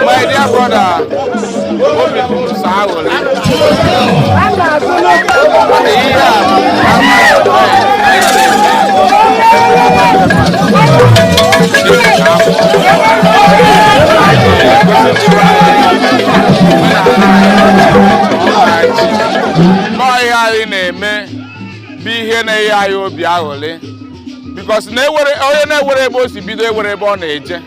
My dear brother, obi bụ m sọ aghụlị. Maka ihe a bụ nọọ ihe anyị na-eme bụ ihe na-enye anyị obi aghụlị because na onye na-enwerọ ebe o si bido enwerọ ebe ọ na-eje.